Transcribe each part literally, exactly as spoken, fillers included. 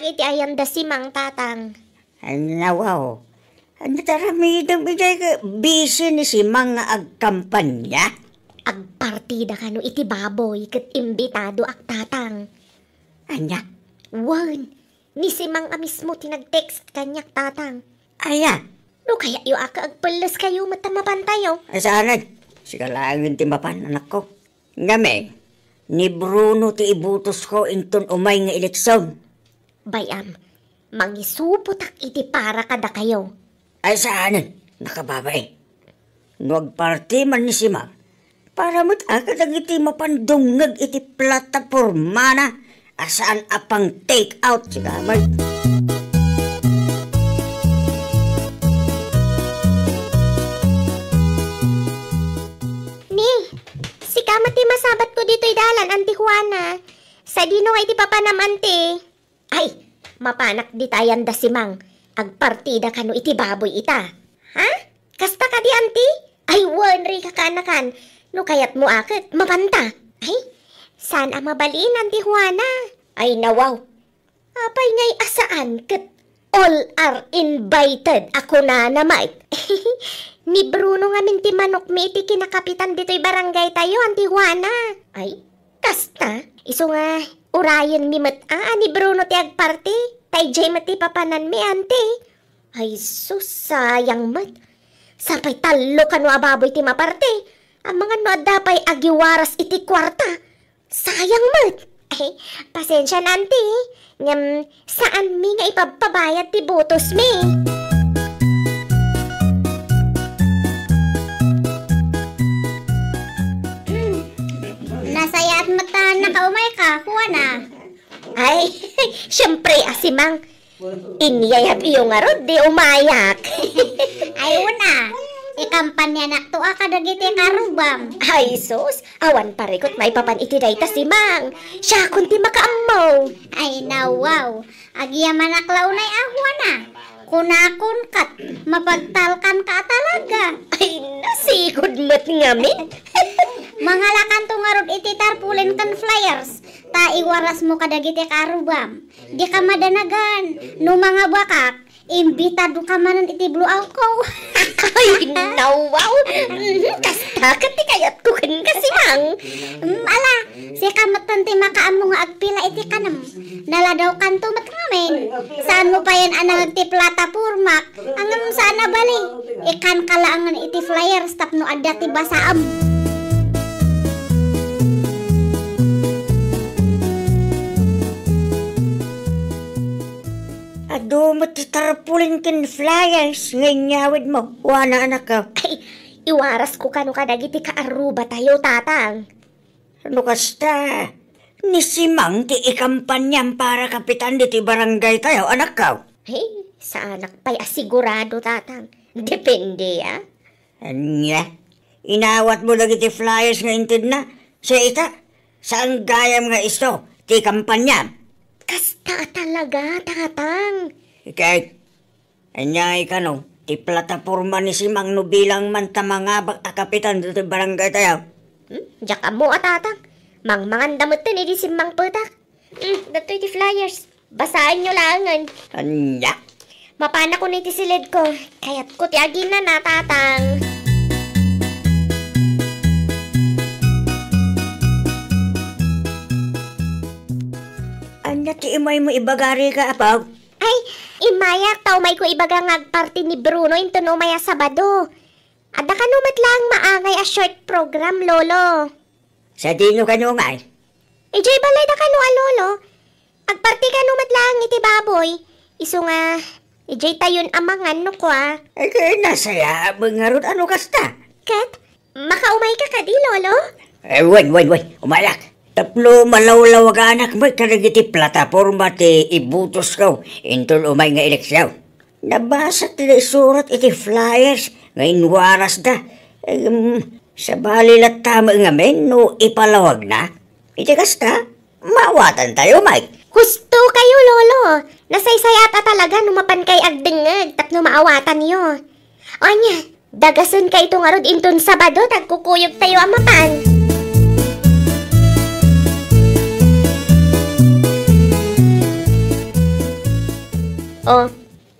iti ayan da Simang, Tatang. Ania, wow. Ania ti aramidem idiay ket busy ni Simang nga agkampanya? Agpartida kano iti baboy ket imbitadoak, Tatang. Ania? Wen, ni Simang a mismo ti nag-text kaniak, Tatang. Aya? No kayatyo a ket agpelleskayo met ta mapantayo. Ay, saanen. Sika laengen ti mapan, anakko. Ngamin, ni Bruno ti ibutosko inton umay nga eleksion. Bay-am, mangisupotak iti para kadakayo. Ay, saanen, nakababain. No agparti man ni Simang, para met a kadagiti mapan dumngeg iti platapormana a saan a pang-take out, sika met. Ni, sika met ti masabatko ditoy dalan, Auntie Juana. Sadino nga iti papanam, Auntie? Ay, mapanak dita ayan da Simang. Agpartida kano iti baboy ita. Ha? Kasta kadi, Auntie? Ay, wen, rika kaanakan. No kayatmo a ket, mapanta. Ay, saan a mabalin, Auntie Juana? Ay, nawaw. Apay ngay a saan ket all are invited a kunana met. Ni Bruno ngamin ti manokmi iti kinakapitan ditoy barangaytayo, Auntie Juana. Ay, kasta? Isu nga, urayenmi met a, a ni Bruno ti agparti. Ta idiay met ti papananmi, Auntie. Ay sus, sayang met. Sapay tallo kano a baboy ti maparti. Amangan no adda pay agiwaras iti kuarta. Sayang met. Eh, pasensian, Auntie. Ngem, saanmi nga ipabpabayad ti butosmi. Nasayaat met ta nakaumayka, Juana. Ay, siempre a, Simang. Inyayab iyo ngarud, di umayak. Ay, una, ikampanyanakto a kadagiti karubam. Ay, sus, awan parikut maipapan iti dayta, Simang. Siakon ti makaammo. Ay, nawaw. Agyamanak la unay a Juana. Kunakon ket, mapagtalkanka a talaga. Ay, nasigud met ngamin. Mangalakanto ngarud iti tarpaulin ken flyers, ta iwarasmo kadagiti karubam. Dika madanagan, no mangabakak, imbitadoka manen iti blowoutko. Ay, nawaw! Mhm, kasta ket ti kayatko kenka, Simang. Mm, ala, sika metten ti makaammo nga agpila iti kanem. Naladawkanto met ngamin. Saanmo payen a nangeg ti platapormak, ngem saan a bali. Ikkanka laengen iti flyers tapno adda ti basaem. Adu met ti tarpaulin ken flyers nga inyawidmo, Juana, anakko. Ay, iwarasko kano kadagiti kaarrubatayo, Tatang. No kasta, ni Simang ti ikampanyam para kapitan ditoy barangaytayo, anakko. Ay, saanak pay a sigurado, Tatang. Depende, a. Ania? Inawatmo dagiti flyers nga intedna? Sa ita, saan gayam nga isu ti kampanyam? Kasta a talaga, Tatang. Ket, ania kano, ti plataporma ni Simang no bilang man ta mangabak a kapitan ditoy barangaytayo? Hmm? Diak ammo a, Tatang. Mangmanganda metten idi simmangpetak. Hmm, datoy ti flyers. Basaenyo laengen. Ania? Mapanakon iti siledko. Kayatko ti aginana, Tatang. Ania ti imaymo ibaga rika, apo? Ay, immayak ta umayko ibaga nga agparti ni Bruno inton umay a Sabado. Adda kano met laeng maangay a short program, Lolo? Sadino kano ngay? Idiay balayda kano a Lolo. Agparti kano met laeng iti baboy. Isu nga, idiay tayon a mangan no kua. Ay, kaya nasayaat ngarud a no kasta. Ket, makaumayka kadi, Lolo? Eh, wen, wen, wen. Umayak. Tapno malawlawaganak met kadagiti plataporma ti ibutosko inton umay nga eleksion. Nabasa ti naisurat iti flyers nga inwarasda. Em, sabali latta met ngamin no ipalawagna. Iti kasta, maawatantayo met. Husto kayo, Lolo. Nasaysayaat a talaga no mapankay agdengngeg tapno maawatanyo. Ania, dagasenka ito ngarud inton Sabado, ta agkukuyogtayo a mapan. O,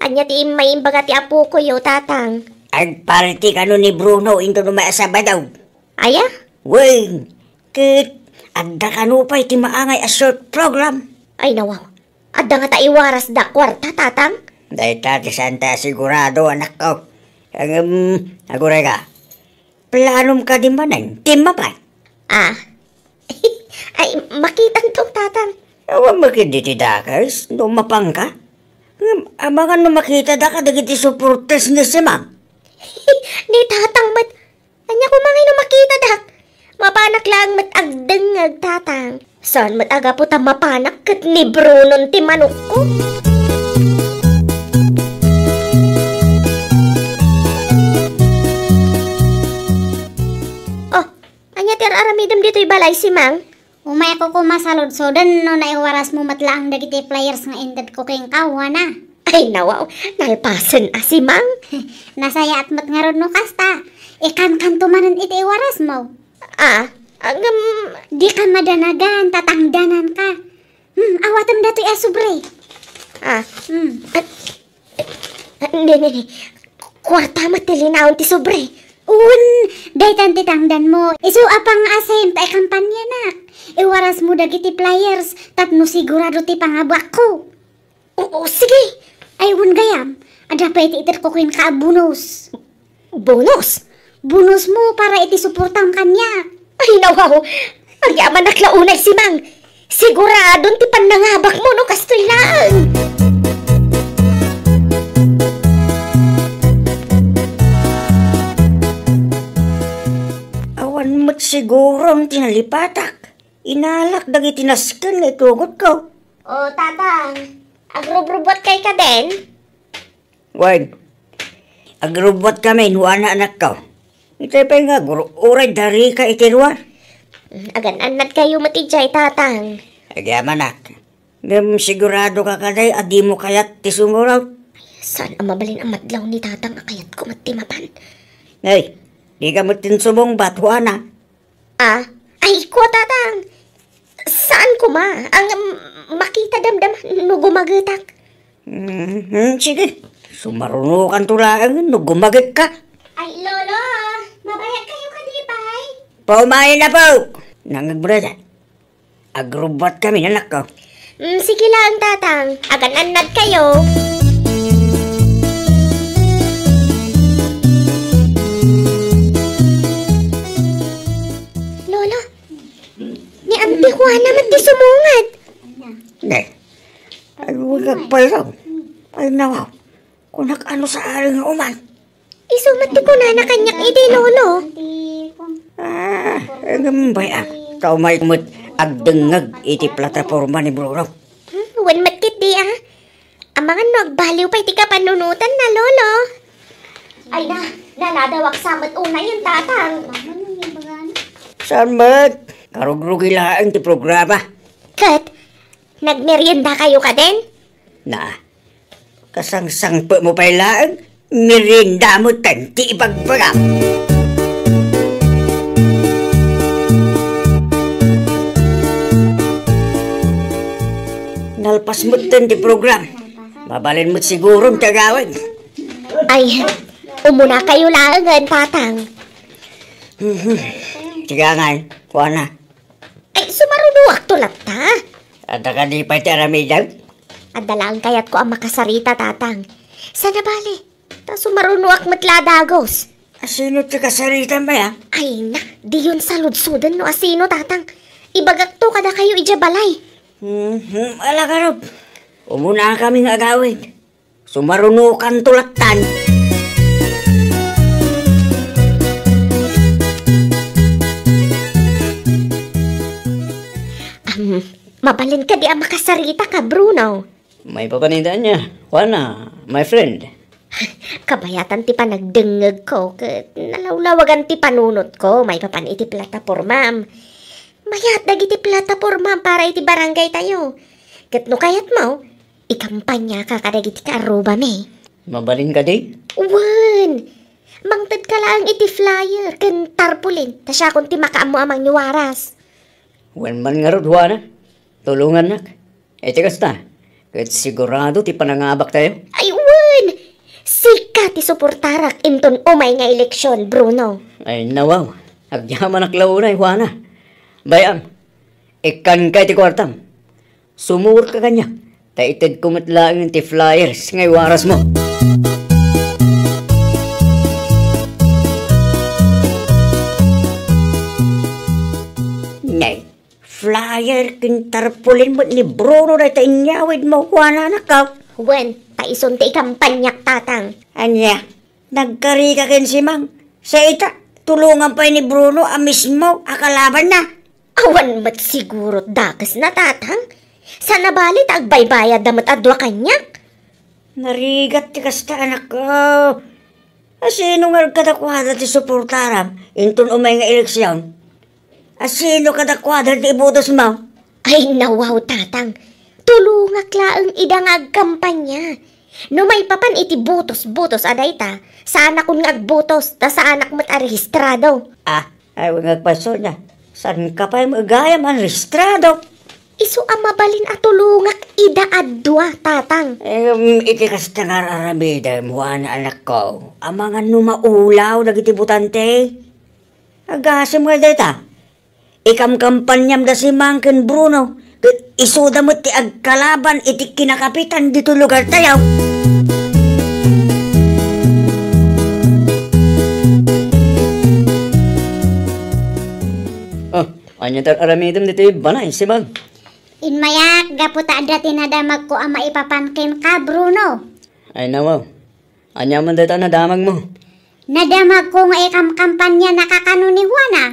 ania ti immaimbaga ti apokoyo, Tatang? Agparty kano ni Bruno intono umay a Sabado. Aya? Wen, ket adda kano pay ti maangay a short program. Ay, nawaw. Adda ngata iwarasda kuarta, Tatang? Dayta ti saanta a sigurado, anakko. Ngem, agurayka, planom kadi manen ti mapay? Ah. Ay, makitanto, Tatang. Awan met ketdi ti dakes no mapangka. Ngem, amangan no makitada kadagiti supporters ni Simang. Ni Tatang met, ania koma ngay no makitadak? Mapanak laeng met agdengngeg, Tatang. Saan met a gapu ta mapanak ket ni Brunon ti manokko? Oh, ania ti ar-aramidem ditoy balay, Simang? Umayko koma saludsoden no naiwarasmo met laeng dagiti flyers nga intedko kenka, Juana. Ay, nawaw, nalpasen a, Simang. Nasayaat met ngarud no kasta. Ikankanto manen iti iwarasmo. Ah, agam, dika madanagan, tatangdananka. Hmm, awatem datoy a sobre. Ah. Hmm. Ah, ah, ne, ne, ne. Kuarta met ti linaon ti sobre. Wen, daytan ti tangdanmo. Isu a pang-assign ta ikampanyanak. Iwarasmo dagiti flyers tapno sigurado ti pangabakko. O, o, sige. Ay, wen gayam. Adda pay ti itedko kenka a bonus. Bonus? Bonusmo para iti suportam kaniak. Ay, nawaw. Agyamanak la unay, Simang. Siguradon ti pannangabakmo no kastoy laeng. Awan met siguron ti nalipatak. Inalak dagiti nasken nga itugotko. O, Tatang, agrubrubuatkayka den? Wen, agrubbuatkamin, Juana, anakko. Itay pay nga, gur-, uray darika iti ruar. Agan-annadkayo met idiay, Tatang. Agyamanak. Ngem sigurado ka kadi a dimo kayat ti sumurot? Saan a mabalin a madlaw ni Tatang a kayatko met ti mapan? Hey, dika met insubungbat, Juana. Ah? Ay, kua, Tatang. Saan koma? Ang makita damdama no gumagetak. Mhm, sige. Sumarunokanto laeng no gumagetka. Ay, Lolo, mabayag kayo kadi pay? Paumayen na po. Nangagbrada. Agrubbuatkami, anakko. Mm, sige laeng, Tatang. Agan-annadkayo. Lolo, ni Auntie Juana met ti sumungad. Ne. Ay, agpayso. Ay, nawa. Kunak ano sa aring uman. Isu met ti kunana kaniak idi, Lolo. Ah, agambay, ah. Ta umay met agdengngeg iti plataporma ni Bruno. Hmm, wen met ketdi, ah. Amangan no agbaliw pay ti kapanunotanna, Lolo. Ay na, nanadawak sa met unayen, Tatang. Saan met? Karugrugi laeng ti programa. Ket, nagmeriendakayo kaden? Na, kasangsangpetmo pay laeng, merienda metten ti ibagbagam. Nalpas metten ti program. Mabalin met siguron ti agawid. Ay, umunakayo laengen, Tatang. Mhm. Sige ngay, kuana. Ay, sumarunoakto latta. Adda kadi pay ti aramidem? Adda laeng kayatko a makasarita, Tatang. Sana bale, ta sumarunoak met la a dagus. Asino ti kasaritam, bay, a? Ay na, diyon saludsoden no asino, Tatang. Ibagakto kadakayo idiay balay. Mhm, ala garud. Umunakami nga agawid. Sumarunokanto lattan. Am, mabalin kadi a makasarita ka, Bruno? Maipapan ita ania, kuana, my friend. Kabayatan ti panagdengngegko, ket nalawlawagan ti panunotko maipapan iti platapormam. Mayat dagiti platapormam para iti barangay tayo. Ket no kayatmo, ikampanyaka kadagiti kaarrubami. Mabalin kadi? Wen! Mangtedka laeng iti flyer ken tarpaulin, ta siakon ti makaammo a mangiwaras. Wen man ngarud, Juana. Tulongannak. Iti kasta, Ket sigurado ti panangabaktayo? Ay, wen! Sika ti suportarak inton umay nga eleksion, Bruno. Ay, nawaw. Agyamanak la unay, Juana. Bay-am, ikkanka iti kuartam. Sumurot ka kaniak, ta itedko met laeng ti flyers nga iwarasmo. Nay, flyer ken tarpaulin met ni Bruno dayta inyawidmo, Juana, anakko. Wen, ta isun ti ikampanyak, Tatang. Ania? Nagkarika ken Simang. Sa ita, tulongan pay ni Bruno a mismo a kalabanna. Awan met siguro dakesna, Tatang. Saan a bali ta agbaybayadda met a dua kaniak. Narigat ti kasta, anakko. A sino nga kadakuada ti suportaram inton umay nga eleksion? A sino kadakuada ti ibutosmo? Ay, nawaw, Tatang. Tulongak laeng ida nga agkampanya. No maipapan iti butos-butos a dayta, saanakon nga agbutos, ta saanak met a rehistrado. Ah, ay, nga agpasonia. Saan ka pay gayam a rehistrado? Isu a mabalin a tulongak ida a dua, Tatang. Em, iti kasta nga ar-aramidem, Juana, anakko, amangan no maulaw dagiti botante. Agasem nga dayta. Ikamkampaniam da Simang ken Bruno, ket isuda met ti agkalaban iti kinakapitan ditoy lugartayo. Ah, ania ti ar-aramidem ditoy balay, Simang? Immayak, gapu ta adda ti nadamagko a maipapan kenka, Bruno. Ay, nawaw. Ania man dayta a nadamagmo? Nadamagko nga ikamkampanianaka kano ni Juana.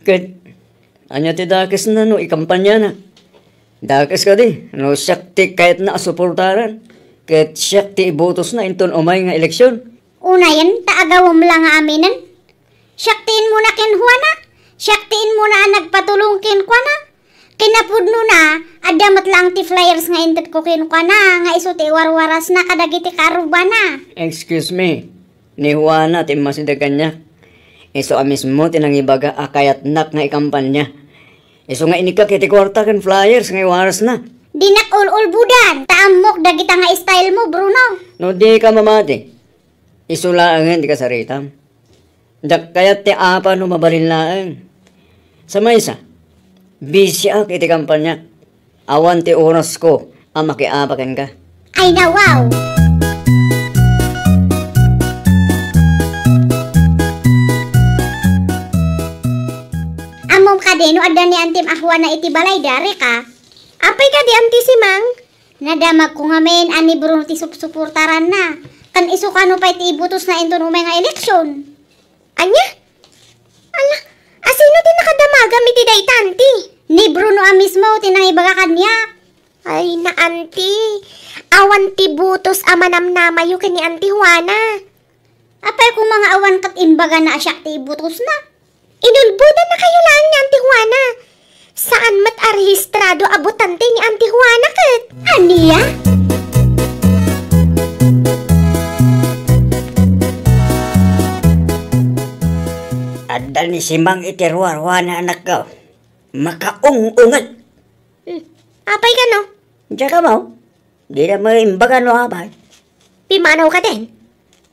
Ket ania ti dakesna no ikampaniana? Dakes kadi no siak ti kayatna a suportaran, ket siak ti ibutosna inton umay nga eleksion? Unayen ta agawem la nga aminen. Siak ti inmuna ken Juana. Siak ti inmuna a nagpatulong kenkuana. Kinapudnona, adda met laeng ti flyers nga intedko kenkuana nga isu ti iwarwarasna kadagiti kaarrubana. Excuse me, ni Juana ti immasideg kaniak. Isu a mismo ti nangibaga a kayatnak nga ikampanya. Isu nga inikka iti kuarta ken flyers nga iwarasna. Dinak ul-ulbodan, ta ammok dagita nga style mo, Bruno. No dika mamati, isu laengen ti kasaritam. Diak kayat ti apa no mabalin laeng. Sa maysa, bisiak iti kampaniak. Awan ti orasko a makiapa kenka. Ay, nawaw! Ammom kadi no adda ni Antim a Juana iti balay, Darika? Apay kadi, Anti Simang? Nadamagko ngamin a ni Bruno ti supsuportaranna. Ken isu kano pay ti ibutosna inton umay nga eleksyon. Ania? Ala, asino ti nakadamagam iti dayta, Anti? Ni Bruno a mismo ti nangibaga kaniak. Ay, na, Anti. Awan ti butos a manamnamayo ken ni Anti Juana. Apay koma nga awan ket imbagana a siak ti ibutosna? Inulbodannakayo laeng ni Anti Juana. Saan met a rehistrado a botante ni Anti Juana ket. Ania? Adda ni Simang iti ruarua, anakko. Makaung-unget. Hmm. Apay kano? Diak ammo. Dina met imbaga no apay. Pimanaw ka din.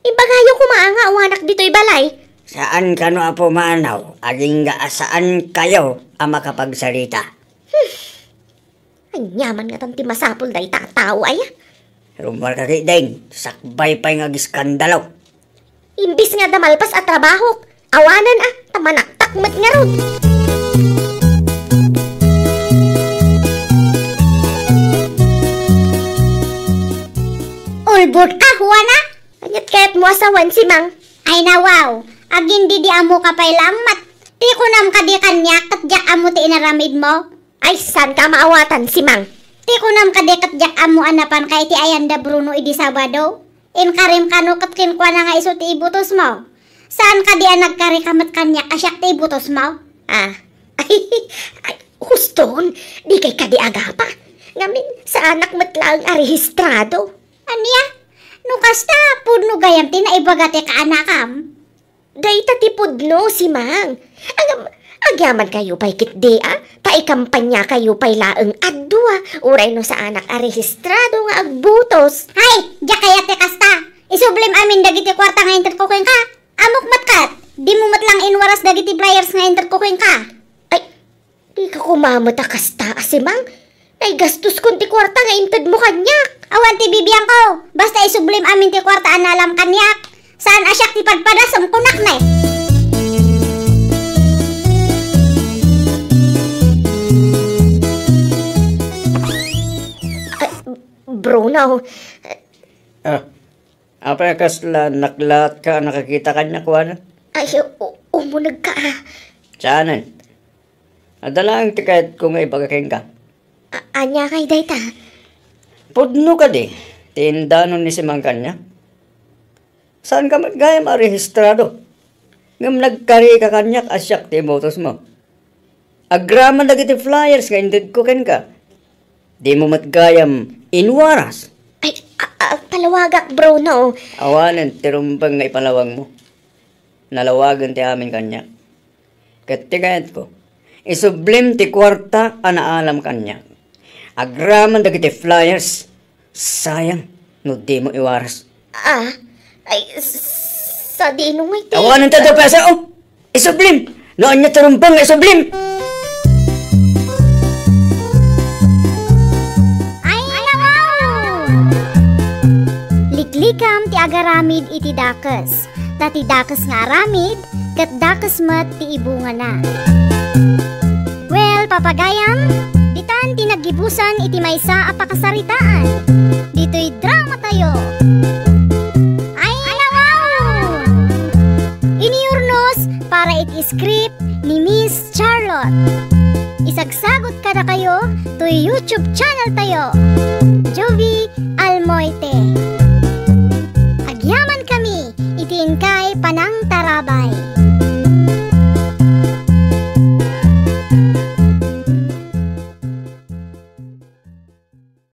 Ibagayo koma nga awanak ditoy balay. Saan kano a pumanaw, agingga a saan kayo a makapagsarita. Hmm. Ania man ngatan ti masapul dayta a tao aya? Rummuar ka ketdin, sakbay pay nga agiskandalo. Imbis nga adda malpas a trabahok, awanan a, ta manaktak met ngarud. Ulbod ka, Juana? Aniat kayatmo a sawen, Simang? Ay, nawaw, agindidiammo ka pay laeng met. Ti kunam kadi kaniak, ket diak ammo ti inaramidmo. Ay, saan ka maawatan, Simang? Ti kunam kadi ket diak ammo a napanka iti ayan da Bruno idi Sabado? Inkarim kano ket kenkuana nga isu ti ibutosmo? Saan kadi a nagkari ka met kaniak a siak ti ibutosmo? Ah. Ay, huston, dikay kadi agapa. Ngamin, saanak met laeng a rehistrado. Ania? No kasta, pudno gayam ti naibaga ti kaanakam. Dayta ti pudno, Simang. Agam-, agyaman kayo pay ketdi, a? Ta ikampanya kayo pay laeng a dua, uray no saanak a rehistrado nga agbutos. Hay, diak kayat ti kasta. Isublim amin dagiti kuarta nga intedko kenka. Ammok met ket, dimo met lang inwaras dagiti flyers nga intedko kenka. Ay, dika kumamet a kasta, a Simang. Naigastoskon ti kuarta nga intedmo kaniak. Awan ti bibiangko. Basta isublim amin ti kuarta a naalam kaniak. Saan a siak ti padpadasem, kunak ne. Ay, Bruno. Ah, apay a kasla naklaatka a nakakita kaniak, kuana? Ay, u-, umunegka, a. Saanen? Adda laeng ti kayatko nga ibaga kenka. A-, ania kay dayta? Pudno kadi ti indanon ni Simang kaniak? Saanka met gayam a rehistrado. Ngem nagkarika kaniak a siak ti ibutosmo. Agraman dagiti flyers nga intedko kenka. Dimo met gayam inwaras. Ay, a-, a-, palawagak, Bruno. Awanen ti rumbeng nga ipalawagmo. Nalawagen ti amin kaniak. Ket ti kayatko, isublim ti kuarta a naalam kaniak. Agraman dagiti flyers, sayang no dimo iwaras. A, ay, s-, sadino ngay ti... Awanen ti adu a peso, o! Isublim! No ania ti rumbeng nga isublim! Ay, nawaw! Liklikam ti agaramid iti dakes. Ta ti dakes nga aramid, ket dakes met ti ibungana. Well, papagayam, ditan ti naggibusan iti maysa a pakasaritaan. Ditoy dramatayo. Ay, nawaw! Inurnos para iti script ni Miss Charlotte. Isagsagot kadakayo toy YouTube channel tayo, Jovie Almoite.